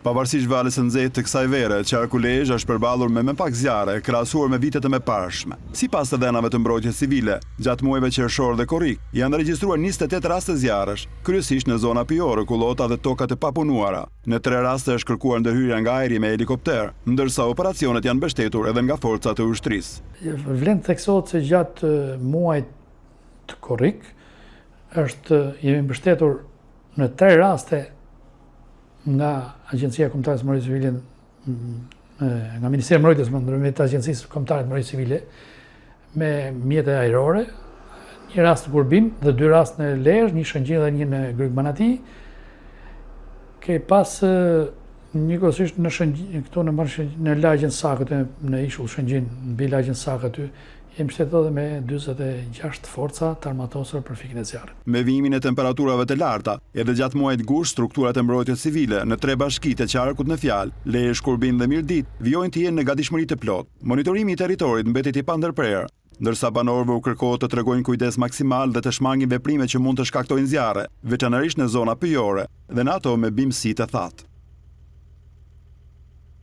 Pavarësisht valës së nxehtë të kësaj vere, qarku Lezhë është përballur me më pak zjarre, krahasuar me vitet e mëparshme. Sipas të dhënave të Mbrojtjes Civile, gjatë muajve qershor dhe korrik, janë regjistruar 28 raste zjarresh, kryesisht në zona pyjore, kullota dhe toka të papunuara. Në tre raste është kërkuar ndërhyrja nga ajri me helikopter, ndërsa operacionet janë mbështetur edhe nga forcat e ushtrisë. Vlen të theksohet se gjatë muajit të korrik është jemi mbështetur në tre raste nga Agjencia Kombëtare e Mbrojtjes Civile nga Ministria e Mbrojtjes më ndërmjet Agjencisë Kombëtare të Mbrojtjes Civile me mjete ajrore, një rast në Kurbin dhe dy rast në Lezhë, një Shëngjin dhe një në Grykë Manati. Ke pas njëkohësisht në Shëngjin, këtu në në lagjen Sakët në ishull Shëngjin, mbi lagjen Sakët aty, jemi mbështetur edhe me 46 forca të armatosura për fikjen e zjarrit. Me vijimin e temperaturave të larta, edhe gjatë muajit gusht strukturat e mbrojtjes civile në tre bashkitë e qarkut në fjalë, Lezhë, Kurbin dhe Mirditë, vijojnë të jenë në gatishmëri të plotë. Monitorimi i territorit mbetet i pandërprerë, ndërsa banorëve u kërkohet të tregojnë kujdes maksimal dhe të shmangin veprime që mund të shkaktojnë zjarre, veçanërisht në zona pyjore dhe në ato me bimësi të thatë.